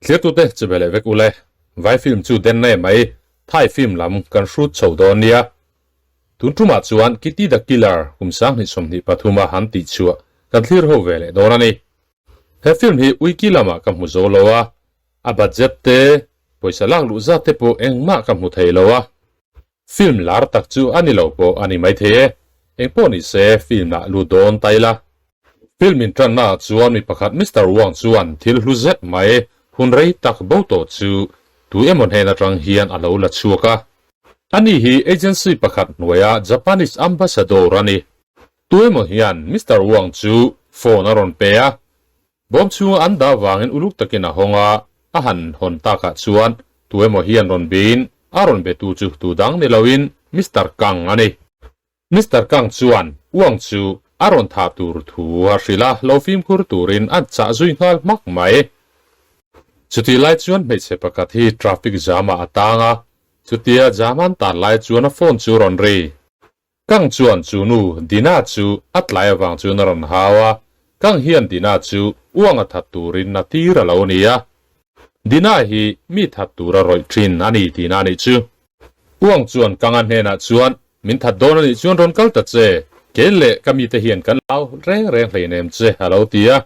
Thliartute chu be leh vek ule. Vai film chu den na emai, Thai film lam kan hrut chho dawn nia. Tun tumah chuan Kitty the Killer kum 2023 a han tih chhuah kan thlir ho ve leh dawn a ni. He film hi wiki lamah ka hmu zo lo a, a budget te, pawisa lak luh zat te pawh engmah ka hmu thei lo a. Film lar tak chu a ni lo pawh a ni maithei e, engpawh ni se film ah lut dawn ta ila. Film inṭanna ah chuan mi pakhat Mister Wang chuan thil hlu zet mai hun rei tak bo tawh chu tu emaw hnen aṭang hian a lo la chhuak a. Ani hi agency pakhat hnuaia Japanese ambassador a ni. Tu emaw hian Mister Wang chu phone a rawn pe a, Bawm chhunga an dah vangin uluk takin a hawng a, a han hawn takah chuan tu emaw hian rawn biin a rawn betu chu tu dang ni loin Mister Kang a ni. Mister Kang chuan Wang chu a rawn thah tur thu a hrilh a, lo fimkhur turin a chah zui nghal hmak mai. Chutih lai chuan hmeichhe pakhat hi traffic jam-ah a tang a, chutia jam an tan lai chuan a phone chu rawn ri. Kang chuan chu nu Dina chu a tlai avang chuan a rawn hau a, Kang hian Dina chu uang a that turin a tir a lo ni a. Dina hi mi that tur a rawih thin a ni tihna a nih chu. Uang chuan Kanga hnenah chuan, Min that dawn a nih chuan rawn kal ta che, kei leh ka mite hian kan lau reng reng hleinem che a lo ti a.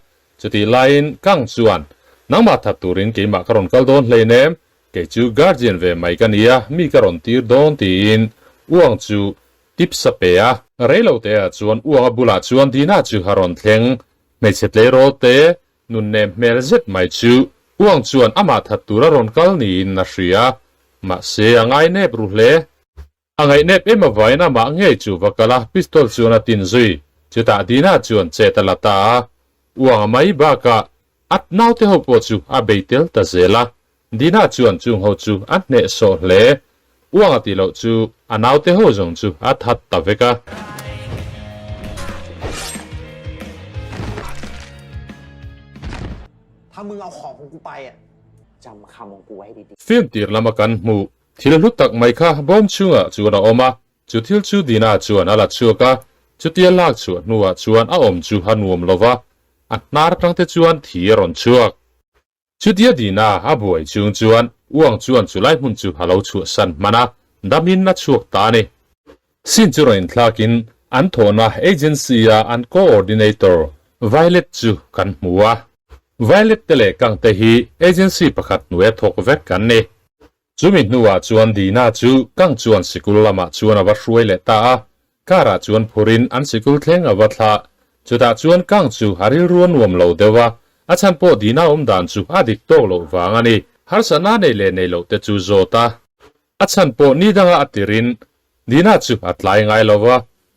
Chutih laiin Kang chuan, Nangmah that turin keimah ka rawn kal dawn hleinem, Kei chu guardian ve mai ka nia, mi ka rawn tir dawn tiin Uang chu tips a pe a. Reilo te ah chuan Uang a bulah chuan Dina chu a rawn thleng. Hmeichhe tleirawl te nun nem hmel zet mai chu Uang chuan amah that tur a rawn kal niin a hria. Mahse a ngai nep ru hle. A ngaihnep em avain amah ngei chu va kal a, pistol chuan a tin zui. Chutah Dina chuan chet a la ta a, uang a mai bakah a naute ho pawh chu a bei tel ta zel a. Dina chuan chung ho chu a hnehsawh hle. Uang a tih loh chu a naute ho zawng chu a that ta vek a. Film tir lama kan hmuh Thil hlu tak mai kha bawm chhungah chuan a awm a, chu thil chu Dina chuan a la chhuak a, chutia lak chhuah hnuah chuan a awm chu a nuam lo va, a hnar atangte chuan thi a rawn chhuak. Chutia Dina a buai chung chuan Uang chuan chulai hmun chu a lo chhuahsan hman a, damin a chhuak ta a ni. Sin chu rawn inthlakin an thawhna agency-a an coordinator Violet chu kan hmu a. Violet te leh Kang te hi agency pakhat hnuaia thawk vek kan ni. Chumi hnuah chuan Dina chu Kang chuan sikul lamah chuan a va hruai leh ta a, car ah chuan phurin an sikul thleng a va thlah. Chutah chuan Kang chu a rilru a nuam lo deuh a, a chhan pawh Dina awm dan chu a dik tawk loh vang a ni. Harsatna nei leh nei loh te chu zawt a. A chhan pawh ni danga a tirin Dina chu a tlai ngai lo va,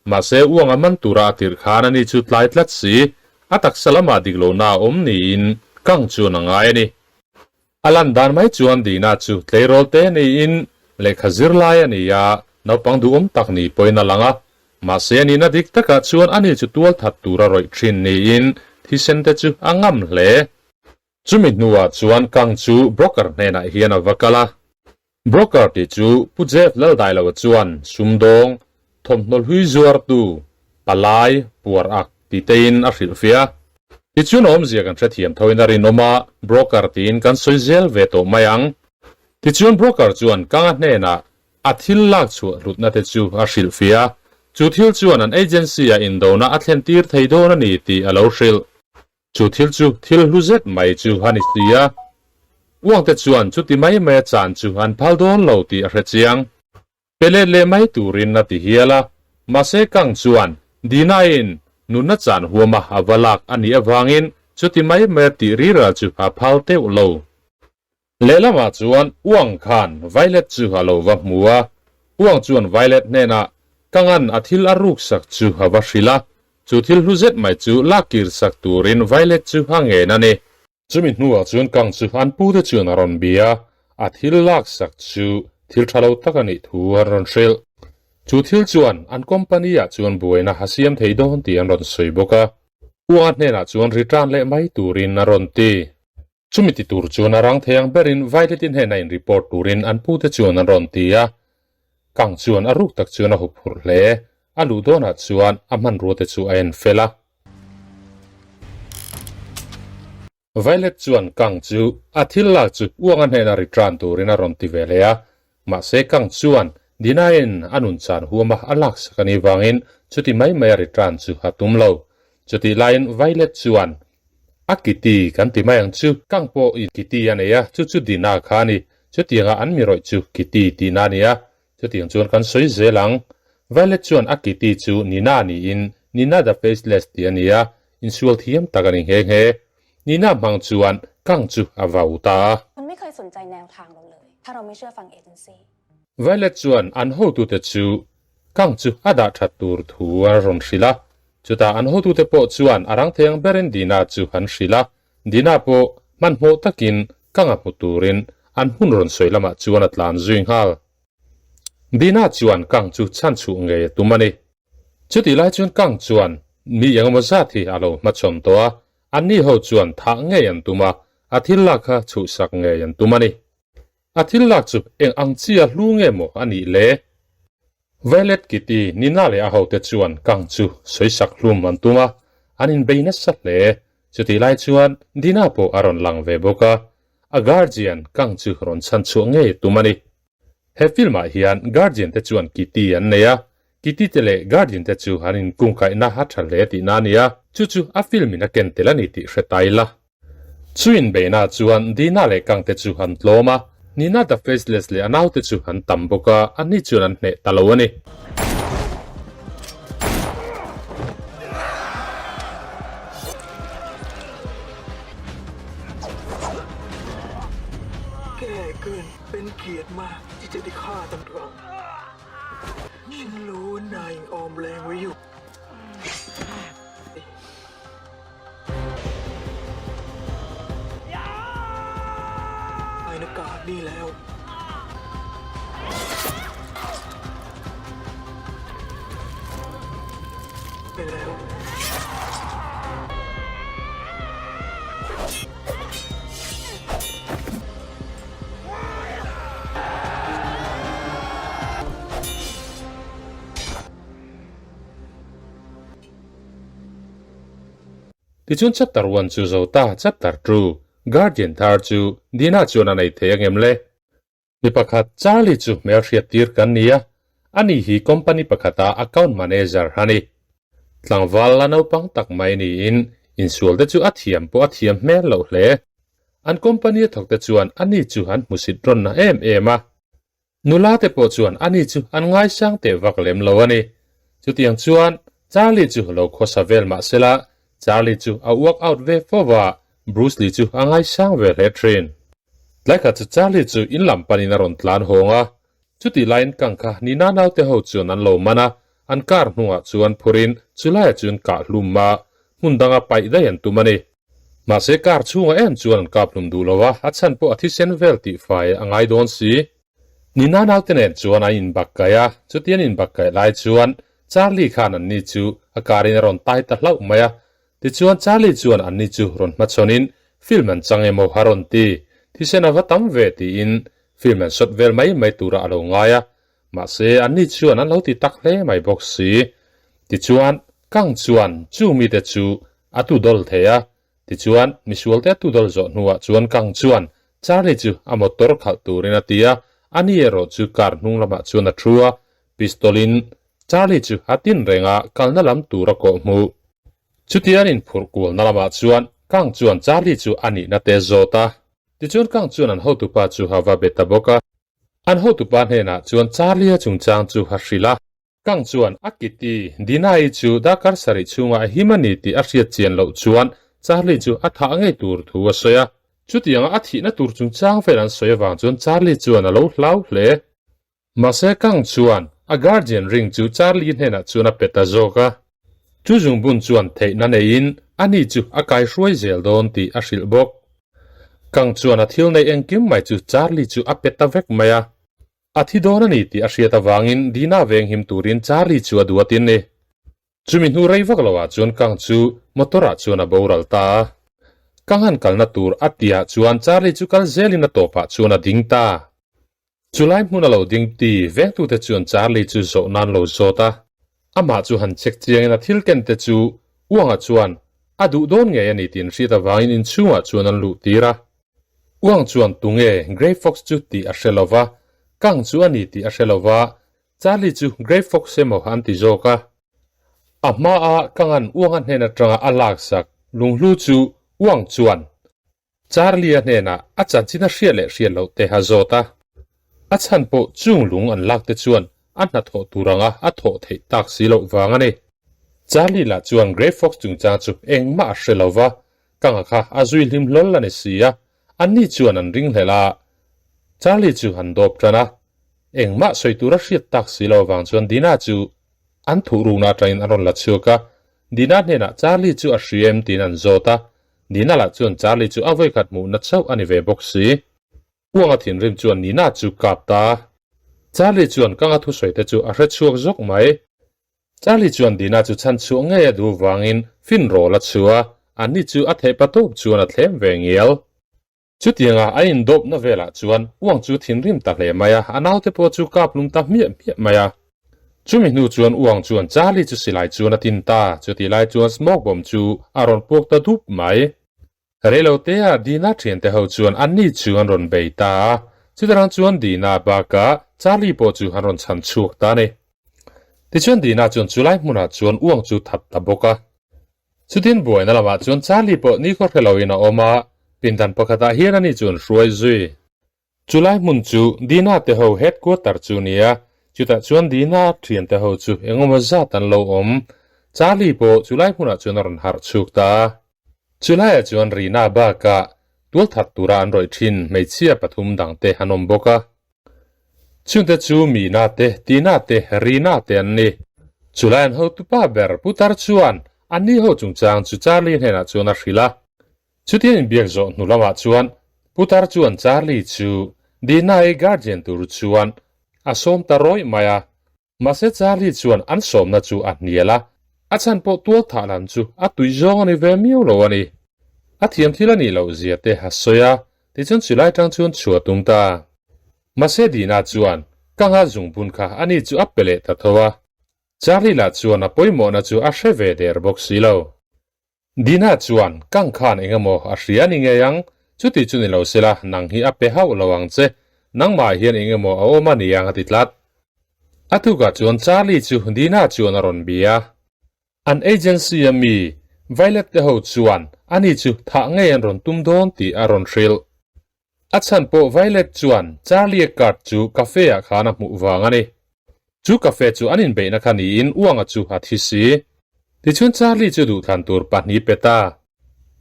mahse uang a man tura a tirh khan ani chu tlai tlat si, a taksa lamah dik lohna a awm niin Kang chuan a ngai a ni. A lan dan mai chuan Dina chu tleirawl te niin lehkha zir lai a ni a, naupang duhawm tak ni pawhin a lang a, mahse a nihna dik takah chuan ani chu tual that tura rawih thin niin thisen te chu a ngam hle. Chumi hnuah chuan Kang chu broker hnenah hian a va kal a. Broker tih chu Pu Jeff Laldailoa chuan sumdawng, thawmhnaw hlui zuartu, palai, puar ak ti tein a hrilhfiah a. Tichuan awmzia kan hrethiam thoin a rinawm a, broker tiin kan sawi zel ve tawh mai ang. Tichuan broker chuan Kanga hnenah a thil lak chhuah hlutna te chu a hrilhfiah a. Chu thil chuan an agency-ah indona a thlentir thei dawn a ni tih a lo hrilh. Chu thil chu thil hlu zet mai chu a ni si a, Uangte chuan chuti mai mai a chan chu an phal dawn lo tih a hre chiang. Pe let leh mai turin a ti hial a, mahse Kang chuan Dina-in nunna chan huama a va lak a nih avangin chuti mai mai a tih riral chu a phal teuh lo. Lehlamah chuan Uang khan Violet chu a lo va hmu a, Uang chuan Violet hnenah Kangan a thil a ruk sak chu a va hrilh a, chu thil hlu zet mai chu lak kir sak turin Violet chu a ngen a ni. Chumi hnuah chuan Kang chu an pute chuan a rawn bia a, a thil lak sak chu thil tha lo tak a nih thu an rawn hrilh. Chu thil chuan an company ah chuan buaina a siam thei dawn tih an rawn sawi bawk a. Uanga hnenah chuan return leh mai turin a rawn ti. Chumi ti tur chuan a rang thei ang berin Violet-i hnena in report turin an pute chuan an rawn ti a. Kang chuan a ruk tak chuan a huphurh hle. A luh dawnah chuan a hmanrua te chu a en fel a. Violet chuan Kang chu a thil lak chu uanga hnena return turin a rawn ti ve leh a. Mahse Kang chuan Dina-in a nun chan huama a laksak a nih vangin chuti mai mai a return chu a tum lo. Chutih laiin Violet chuan A Kitty kan ti mai ang chu. Kang pawh in Kitty a nei a, chu chu Dina kha a ni. Chutianga an mi rawih chu Kitty tihna a ni a, chutiang chuan kan sawi zel ang. Violet chuan a Kitty chu Nina niin Nina the Faceless tih a ni a, insual thiam tak a ni nghe nghe. Nina hmang chuan Kang chu a vau ta a. Violet chuan an hotute chu Kang chu a dah that tur thu a rawn hrilh a, chutah an hotute pawh chuan a rang thei ang berin Dina chu an hrilh a, Dina pawh hmanhmawh takin Kang a hmu turin an hmun rawn sawi lamah chuan a tlan zui nghal. Dina chuan Kang chu chhan chhuh ngei a tum a ni. Chutih lai chuan Kang chuan mi engemaw zat hi a lo hmachhawn tawh a, anni ho chuan thah ngei an tum a, a thil lak kha chhuhsak ngei an tum a ni. A thil lak chu eng ang chia hlu nge maw a nih le? Violet Kitty, Nina leh a hote chuan Kang chu sawisak hlum an tum a, an inbei nasa hle. Chutih lai chuan Dina pawh a rawn lang ve bawk a, a guardian Kang chu rawn chhan chhuah ngei tum a ni. He film ah hian guardian te chuan Kitty an nei a, Kitty te leh guardian te chu an inkungkaihna a tha hle tihna a ni a, chu chu a film in a ken tel a ni tih hre ta ila. Chu inbeihna chuan Dina leh Kangte chu an tlawm a, Nina the Faceless leh a naute chu an tam bawk a, anni chuan an hneh ta lo a ni. Tichuan chapter one chu zo ta, chapter two, Guardian thar chu Dina chuan a nei thei angem le? Mi pakhat Charlie chu hmelhriat tir kan ni a, ani hi company pakhata account manager a ni. Tlangval la naupang tak mai niin insual te chu a thiam pawh a thiam hmel loh hle. An company a thawk te chuan ani chu an hmusit rawn na em em a. Nula te pawh chuan ani chu an ngaisang teh vak lem lo a ni. Chutiang chuan Charlie chu lo khawsa vel mah sela, Charlie chu a work out ve fo va, Bruce Lee chu a ngaisang ve hle thin. Tlaikhat chu Charlie chu in lam panin a rawn tlan hawng a, chutih laiin kang kha Nina naute ho chuan an lo man a, an car hnungah chuan phurin chulaiah chuan kah hlum a, hmun danga paih daih an tum a ni. Mahse car chhungah em chuan an kap hlum duh lo a, a chhan pawh a thisen vel tih fai a ngai dawn si. Nina naute nen chuan an inbak kaih a, chuti an inbak kaih lai chuan Charlie khan anni chu a car in a rawn tai ta hlauh mai a. Tichuan Charlie chuan anni chu rawn hmachhawn in film an chang emaw a rawn ti, thisen a va tam ve tiin film an shot vel mai mai turah a lo ngai a. Mahse anni chuan an lo ti tak hle mai bawk si. Tichuan Kang chuan chu mite chu a tu dawl thei a, tichuan misualte a tu dawl zawh hnuah chuan Kang chuan Charlie chu a motor khalh turin a ti a, ani erawh chu car hnung lamah chuan a thu a, pistol in Charlie chu a tin reng a, kalna lam tur a kawh hmuh. Chutia an inphurh kualna lamah chuan Kang chuan Charlie chu a nihna te zawt a, tichuan Kang chuan an hotupa chu a va be ta bawk a. An hotupa hnenah chuan Charlie-a chungchang chu a hrilh a. Kang chuan a Kitty, Dina-i chu darkar sarih chhungah a him a ni tih a hriat chian loh chuan Charlie chu a thah ngei tur thu a sawi a. Chutianga a thihna tur chungchang vel an sawi avang chuan Charlie chuan a lo hlau hle. Mahse Kang chuan a guardian ring chu Charlie hnenah chuan a pe ta zawk a. Chu zungbun chuan theihna neiin ani chu a kaihruai zel dawn tih a hrilh bawk. Kang chuan a thil neih engkim mai chu Charlie chu a pe ta vek mai a. A thi dawn a ni tih a hriat avangin Dina venghim turin Charlie chu a duatin ni. Chumi hnu rei vak loah chuan Kang chu motor ah chuan a boral ta a. Kang han kalna tur a tihah chuan Charlie chu kal zelin a tawpah chuan a ding ta. Chulai hmun a lo ding ti vengtute chuan Charlie chu zawh nan lo zawt a. Amah chu han check chiangin a thil ken te chu Uanga chuan a duh dawn ngei a ni tih an hriat avangin inchhungah chuan an luh tir a. Uang chuan tunge Grey Fox chu tih a hre lova, Kang chu a ni tih a hre lova, Charlie chu Grey Fox emaw an ti zawk a. A hmaa Kanga'n Uanga hnen atanga a laksak lunghlu chu Uang chuan Charlie-a hnenah a chanchin a hriat leh hriat loh te a zawt a. A chhan pawh chung lung an lak te chuan a hnathawh tur anga a thawh theih tak si loh vang a ni. Charlie lah chuan Grey Fox chungchang chu engmah a hre lo va, Kanga kha a zui hlim hlawl a ni si a, anni chuan an ringhlel a. Charlie chu an dawp tan a, engmah sawi tur a hriat tak si lo avang chuan Dina chu an thuh rukna atangin an rawn la chhuak a, Dina hnenah Charlie chu a hria em tiin an zawt a, Nina lah chuan Charlie chu a vawikhat hmuhna chauh a ni ve bawk si. Uanga thinrim chuan Nina chu kap ta a. Charlie chuan Kanga thusawi te chu a hre chhuak zawk mai. Charlie chuan Dina chu chhan chhuah ngei a duh vangin fin rawl a chhuah a, anni chu a theih pa tawp chuan a thlem ve ngial. Chutianga a indawpna velah chuan Uang chu thinrim ta hle mai a, a naute pawh chu kap lum ta hmiah hmiah mai a. Chumi hnu chuan Uang chuan Charlie chu silai chuan a tin ta, chutih lai chuan smoke bomb chu a rawn puak ta dup mai. Reilotea Dina thiante ho chuan anni chu an rawn bei ta a, chutarang chuan Dina bakah Charlie pawh chu an rawn chhan chhuak ta a ni. Tichuan Dina chuan chulai hmunah chuan Uang chu that ta bawk a. Chutin buaina lamah chuan Charlie pawh nikhaw hre loin a awm a, pindan pakhatah hian ani chu an hruai zui. Chulai hmun chu Dina te ho headquarter chu nia, chutah chuan Dina thiante ho chu engemaw zat an lo awm. Charlie pawh chulai hmunah chuan a rawn harh chhuk ta a. Chulaiah chuan Rina bakah tualthat tura an rawih thin hmeichhia pathum dangte an awm bawk a. Chungte chu Mina te, Tina te, Rina te an ni. Chulai an hotupa ber Putar chuan anni ho chungchang chu Charlie hnenah chuan a hrilh a. Chutiang inbiak zawh hnu lamah chuan Putar chuan Charlie chu Dina-i guardian tur chuan a sawm ta rawih mai a. Mahse Charlie chuan an sawmna chu a hnial a, a chhan pawh tual thah lam chu a tui zawng a ni ve miau lo a ni. A thiam thil a nih loh zia te a sawi a, tichuan chulai tang chuan chhuah tum ta. Mahse Dina chuan ka nghal zungbun kha ani chu a pe leh ta tho a. Charlie lah chuan a pawimawhna chu a hre ve der bawk si lo. Dina chuan kang khan eng emaw a hria ni ngei ang, chuti chu ni lo sela nang hi a pe hauh lo ang che, nangmah hian eng emaw a awm a ni ang a ti tlat. A tukah chuan Charlie chu Dina chuan a rawn bia. An agency a mi Violet te ho chuan ani chu thah ngei an rawn tum dawn tih a rawn hrilh. A chhan pawh Violet chuan Charlie-a card chu cafe ah khan a hmuh vang a ni. Chu cafe chu an inbeihna kha niin Uanga chu a thi si. Tichuan Charlie chu duhthlan tur pahnih pe ta.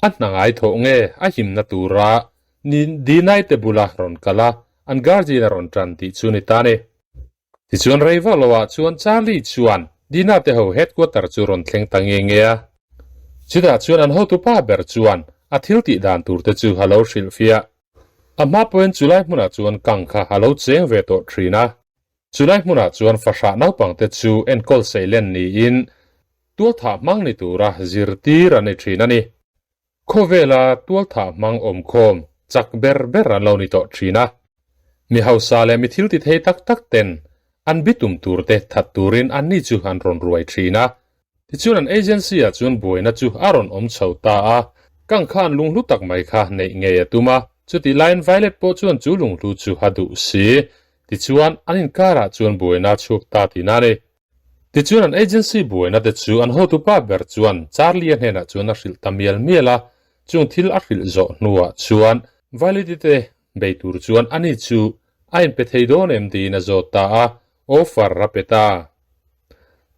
A hna ngai thawh nge a himna tura ni Dinai te bula rawn kal a, an guardian a rawn tan tih chu ni ta ni. Tichuan rei vak loah chuan Charlie chuan Dina te ho headquarter chu rawn thleng ta nge nge a. Chutah chuan an hotupa ber chuan a thil tih dan tur te chu a lo hrilhfiah. A hma pawhin chulai hmunah chuan kang kha a lo cheng ve tawh thin a. Chulai hmunah chuan fahrah naupangte chu enkawl seilen niin tualthah hmang ni tura zirtir an ni thin a ni. Khawvela tualthah hmang awmkhawm chak ber ber an lo ni tawh thin a. Mi hausa leh mi thil ti thei tak tak ten an bitum tur te that turin anni chu an rawn ruai thin a. Tichuan an agency ah chuan buaina chu a rawn awm chho ta a. Kang khan lunghlu tak mai kha neih ngei a tum a, chutih laiin Violet pawh chuan chu lunghlu chu a duh si. Tichuan an inkarah chuan buaina a chhuak ta tihna a ni. Tichuan an agency buaina te chu an hotupa ber chuan Charlie-a hnenah chuan a hrilh ta mial mial a, chung thil a hrilh zawh hnuah chuan Validity te bei tur chuan ani chu a inpe thei dawn em tiin a zawt ta a, offer a pe ta.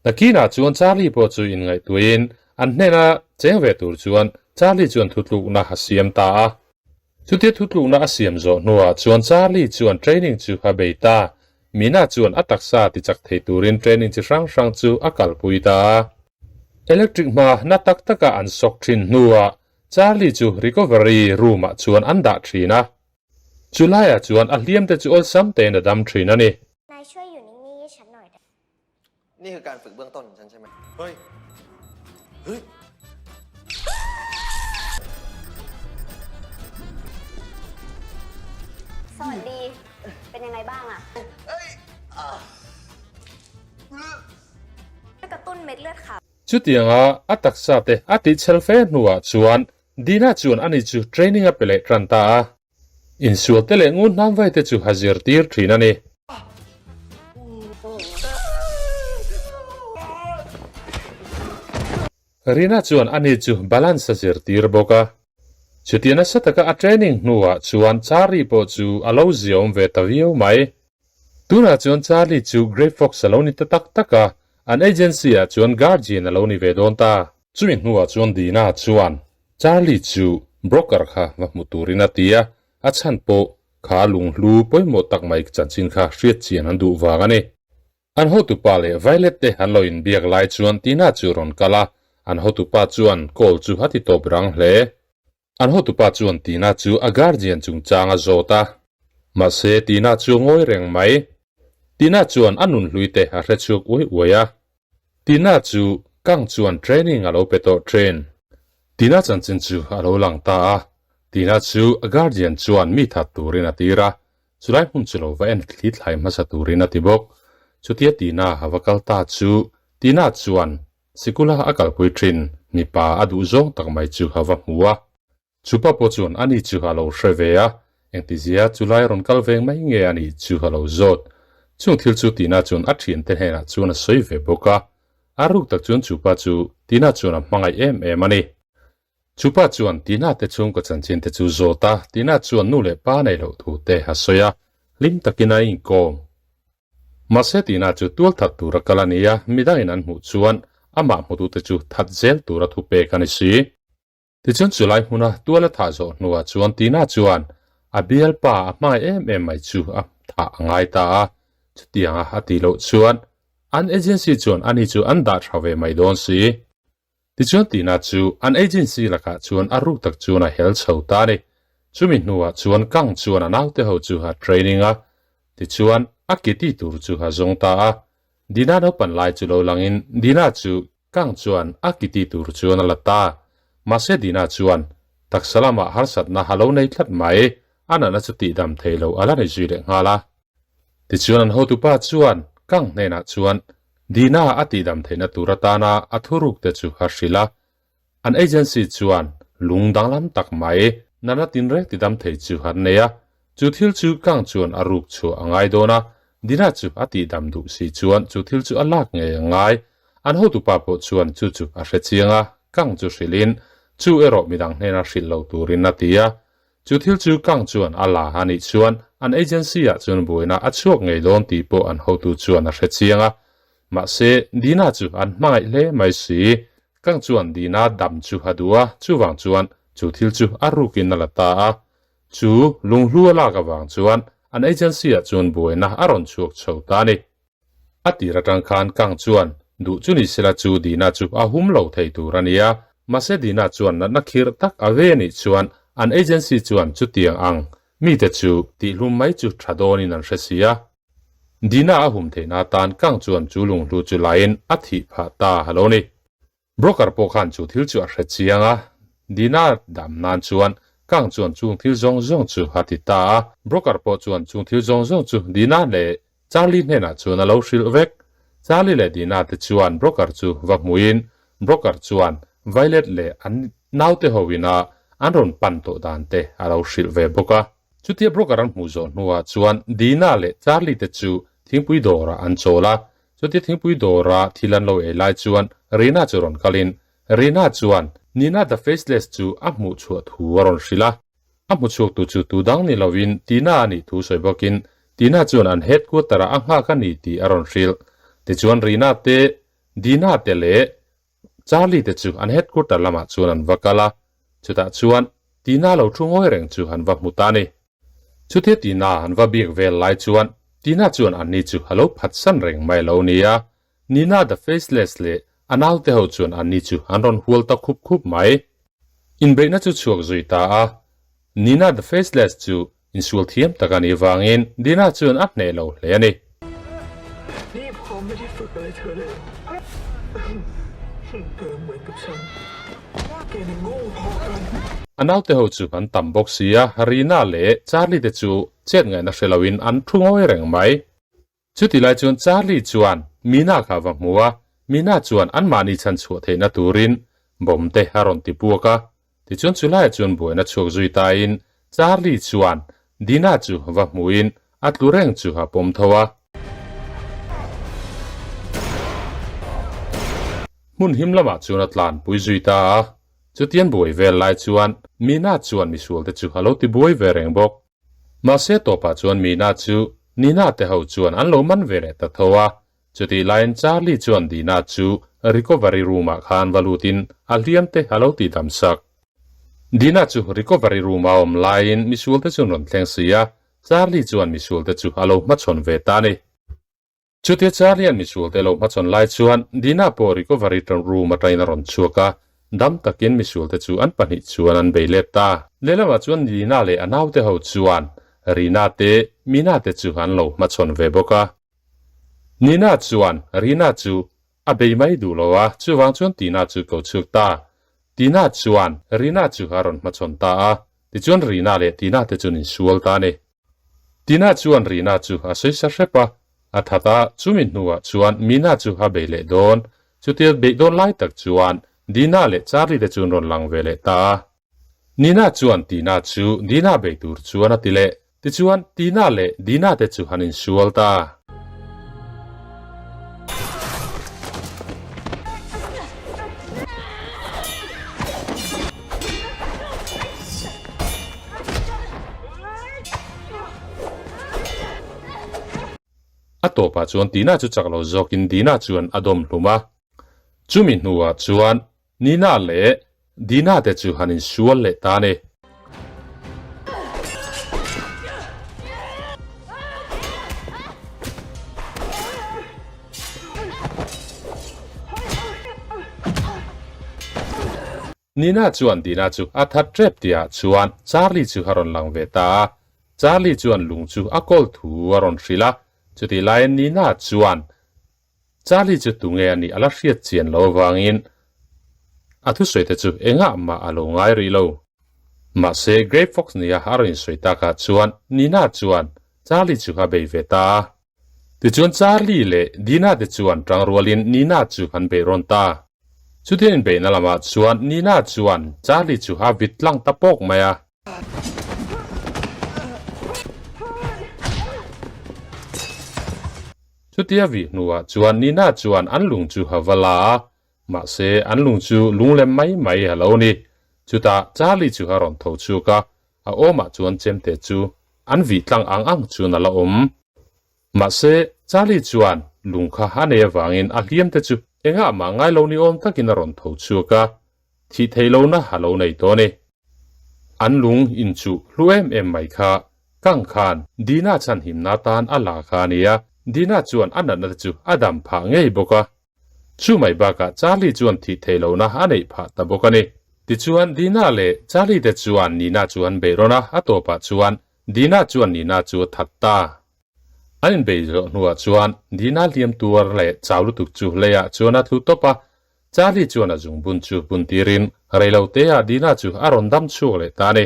Nakinah chuan Charlie pawh chu inngaihtuahin an hnena cheng ve tur chuan Charlie chuan thutlukna a siam ta a. Chutia thutlukna a siam zawh hnuah chuan Charlie chuan training chu a bei ta. Mina chuan a taksa tichak thei turin training chi hrang hrang chu a kalpui ta a. Electric hma na tak taka an sawk thin hnuah Charlie chu recovery room-ah chuan an dah thin a. Chulaiah chuan a hliam te chu awlsam tein a dam thin a ni. Chutianga a taksa te a tihchhel fe hnuah chuan Dina chuan ani chu training a pe leh tan ta a. Insual te leh ngun hnam vai te chu a zirtir thin a ni. Rina chuan ani chu balance a zirtir bawk a. Chutia nasa taka a training hnuah chuan Charlie pawh chu a lo ziaawm ve ta viau mai. Tunah chuan Charlie chu Grey Fox a lo ni ta tak tak a, an agency ah chuan guardian a lo ni ve dawn ta. Chumi hnuah chuan Dina chuan Charlie chu broker kha va hmu turin a ti a, a chhan pawh kha lunghlu pawimawh tak mai chanchin kha hriat chian an duh vang a ni. An hotupa leh Violet te an lo inbiak lai chuan Tina chu rawn kal a, an hotupa chuan call chu a ti tawp rang hle. An hotupa chuan Tina chu a guardian chungchang a zawt a, mahse Tina chu ngawi reng mai. Tina chuan a nunhlui te a hre chhuak uai uai a, Tina chu Kang chuan training a lo pe tawh thin. Tina chanchin chu a lo lang ta a, Tina chu a guardian chuan mi that turin a tir a, chulai hmun chu lo va en thli thlai hmasa turin a ti bawk. Chutia Tina a va kal ta chu Tina chuan sikula a kalpui thin mipa a duh zawng tak mai chu a va hmu a. Chupa pawh chuan ani chu a lo hre ve a, engtizia chulai rawn kal veng mai nge a nih chu a lo zawt. Chung thil chu Tina chuan a thiante hnenah chuan a sawi ve bawk a. A ruk tak chuan chupa chu Tina chuan a hmangaih em em a ni. Chupa chuan Tina te chhungkaw chanchin te chu zawt a, Tina chuan nu leh pa nei loh thu te a sawi a, hlim takin a inkawm. Mahse Tina chu tual that tur a kal a ni a, midangin an hmuh chuan amah hmutute chu that zel tur a thupek a ni si. Tichuan chulai hmuna tual a thah zawh hnuah chuan Tina chuan a bialpa a hmangaih em em mai chu a thah a ngai ta a, chutianga a tih loh chuan an agency chuan ani chu an dah tha ve mai dawn si. Tichuan Tina chu an agency lakah chuan a ruk tak chuan a hel chho ta a ni. Chumi hnuah chuan Kang chuan a naute ho chu a training a, tichuan a ke ti tur chu a zawng ta a. Dina naupan lai chu lo langin Dina chu Kang chuan a kiti tur chuan a la ta. Mahse Dina chuan taksa lamah harsatna a lo nei tlat mai, a natna chu tihdam thei lo a la ni zui leh nghal a. Tichuan an hotupa chuan Kang hnenah chuan Dina a tihdam theihna tur atana a thuruk te chu a hrilh a. An agency chuan lung danglam tak mai natna tinreng tidam thei chu an nei a, chu thil chu Kang chuan a ruk chhuah a ngai dawn a, Dina chu a tihdam duh si chuan chu thil chu a lak ngei a ngai. An hotupa pawh chuan chu chu a hre chiang a, Kang chu hrilhin chu erawh midang hnena hrilh lo turin a ti a. Chu thil chu Kang chuan a la a nih chuan an agency ah chuan buaina a chhuak ngei dawn tih pawh an hotu chuan a hre chiang a. Mahse, Dina chu an hmangaih hle mai si. Kang chuan Dina dam chu a duh a, chuvang chuan chu thil chu a rukin a la ta a. Chu lunghlu a lak avang chuan an agency ah chuan buaina a rawn chhuak chho ta a ni. A tir atang khan Kang chuan duh chu ni sela chu Dina chu a hum lo thei tur a nia. Mahse Dina chuan natna khirh tak a ve anih chuan an agency chuan chutiang ang mite chu tihhlum mai chu tha dawnin an hre si a. Dina a hum theihna atan Kang chuan chu lunghlu chu laiin a thih phah ta a lo ni. Broker pawh khan chu thil chu a hre chiang a, Dina dam nan chuan Kang chuan chung thil zawng zawng chu a ti ta a. Broker pawh chuan chung thil zawng zawng chu Dina leh Charlie hnenah chuan a lo hrilh vek. Charlie leh Dina te chuan Broker chu va hmuin Broker chuan Violet leh an naute ho ina an rawn pan tawh dan te a lo hrilh ve bawk a. Chutia Broker an hmuh zawh hnuah chuan Dina leh Charlie te chu thingpui dawrah an chawl a, Chutia thingpui dawra thil an lo ei lai chuan Rina chu rawn kalin Rina chuan Nina the Faceless chu a hmuh chhuah thu a rawn hrilh a. A hmu chhuaktu chu tu dang ni lovin Tina a nih thu sawi bawkin Tina chuan an headquarter ah a nghak a ni tih a rawn hrilh. Tichuan Rina te, Dina te leh Charlie te chu an headquarter lamah chuan an va kal a, chutah chuan Tina lo thu ngawi reng chu an va hmu ta a ni. Chutia Tina an va bik vel lai chuan Tina chuan anni chu a lo phatsan reng mai lo nia. Nina the Faceless leh a naute ho chuan anni chu an rawn hual ta khup khup mai. Inbeihna chu chhuak zui ta a, Nina the Faceless chu insual thiam tak a nih vangin Dina chuan a hneh lo hle a ni. A naute ho chu an tam bawk si a, Rina leh Charlie te chu chet ngaihna hre loin an thu ngawi reng mai. Chuti lai chuan Charlie chuan Mina kha va hmu a, Mina chuan anmahni chhan chhuah theihna turin bomb te a rawn ti puak a. Tichuan chulaiah chuan buaina chhuak zui tain Charlie chuan Dina chu va hmuin a tlu reng chu a pawm tho a. Hmun him lamah chuan a tlanpui zui ta a. Chutian buai vel lai chuan Mina chuan misualte chu a lo ti buai ve reng bawk. Mahse tawpah chuan Mina chu Nina te ho chuan an lo man ve leh ta tho a. Chutih laiin Charlie chuan Dina chu recovery room-ah khan va lutin a hliam te a lo tih dam sak. Dina chu recovery room-a awm laiin misualte chu an rawn thleng si a, Charlie chuan misualte chu a lo hmachhawn ve ta a ni. Chutia Charlie-a'n misualte a lo hmachhawn lai chuan Dina pawh recovery room atangin a rawn chhuak a, dam takin misualte chu an pahnih chuan an bei let ta. Lehlamah chuan Dina leh a naute ho chuan Rina te, Mina te chu an lo hmachhawn ve bawk a. Nina chuan Rina chu a bei mai duh lo a, chuvang chuan Tina chu ko chhuak ta. Tina chuan Rina chu a rawn hmachhawn ta a, tichuan Rina leh Tina te chuan insual ta a ni. Tina chuan Rina chu a sawi sa hrep a, a that a, chumi hnuah chuan Mina chu a bei leh dawn. Chutia beih dawn lai tak chuan Dina leh Charlie te chu an rawn lang ve leh ta a. Nina chuan Tina chu Dina bei tur chuan a ti leh. Tichuan, Tina leh Dina te chu an insual ta. A tawpah chuan Tina chu chak lo zawkin Dina chuan a dawm hlum a. Chumi hnuah chuan Nina leh Dina te chu han insual leh ta a ni. Nina chuan Dina chu a that tep tihah chuan Charlie chu a rawn lang ve ta a. Charlie chuan lung chu a kawl thu a rawn hrilh a, chutih laiin Nina chuan Charlie chu tunge a nih a la hriat chian lo avangin a thusawi te chu engah mah a lo ngai rih lo. Mahse Grey Fox nia a rawn insawi takah chuan Nina chuan Charlie chu a bei ve ta a. Tichuan Charlie leh Dina te chuan tangrualin Nina chu an beih rawn ta. Chutiang inbeihna lamah chuan Nina chuan Charlie chu a vit tlang ta pawk mai a. Chutia vih hnuah chuan Nina chuan an lung chu a va la a, mahse an lung chu lunglem mai mai a lo ni. Chutah Charlie chu a rawn tho chhuak a, a awmah chuan chemte chu an vih tlang ang ang chuan a la awm. Mahse Charlie chuan lung kha a nei avangin a hliam te chu engah mah ngai lo ni awm takin a rawn tho chhuak a, thih theih lohna a lo nei tawh a ni. An lung inchuh hlu em em mai kha Kang khan Dina chhanhimna tan a la kha a ni a, Dina chuan a natna te chu a dam phah ngei bawk a. Chu mai bakah Charlie chuan thih theih lohna a neih phah ta bawk a ni. Tichuan Dina leh Charlie te chuan Nina chu an beih rawn a, a tawpah chuan Dina chuan Nina chu a that ta. An inbeih zawh hnuah chuan Dina hliam tuar leh chau lutuk chu leiah chuan a tlu tawp a, Charlie chuan a zungbun chu bun tirin reiloteah Dina chu a rawn dam chhuak leh ta a ni.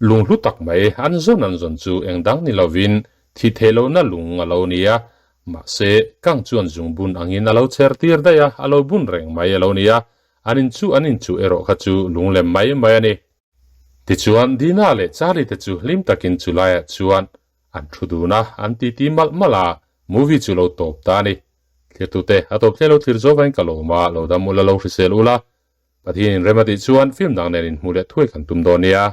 Lung hlu tak mai an zawn an zawn chu eng dang ni lovin thi theih lohna lung a lo ni a, mahse kang chuan zungbun angin a lo chher tir daih a, a lo bun reng mai a lo ni a, an inchuh an inchuh erawh kha chu lung lem mai mai a ni. Tichuan Dina leh Charlie te chu hlim takin chulaiah chuan an thu dun a, an titi malh malh a, movie chu lo tawp ta a ni. Thlirtute a tawp thleng lo thlir zo vain ka lawm a, lo dam ula lo hrisel ula, Pathianin rem a tih chuan film dang nen inhmuh leh thuai kan tum dawn nia.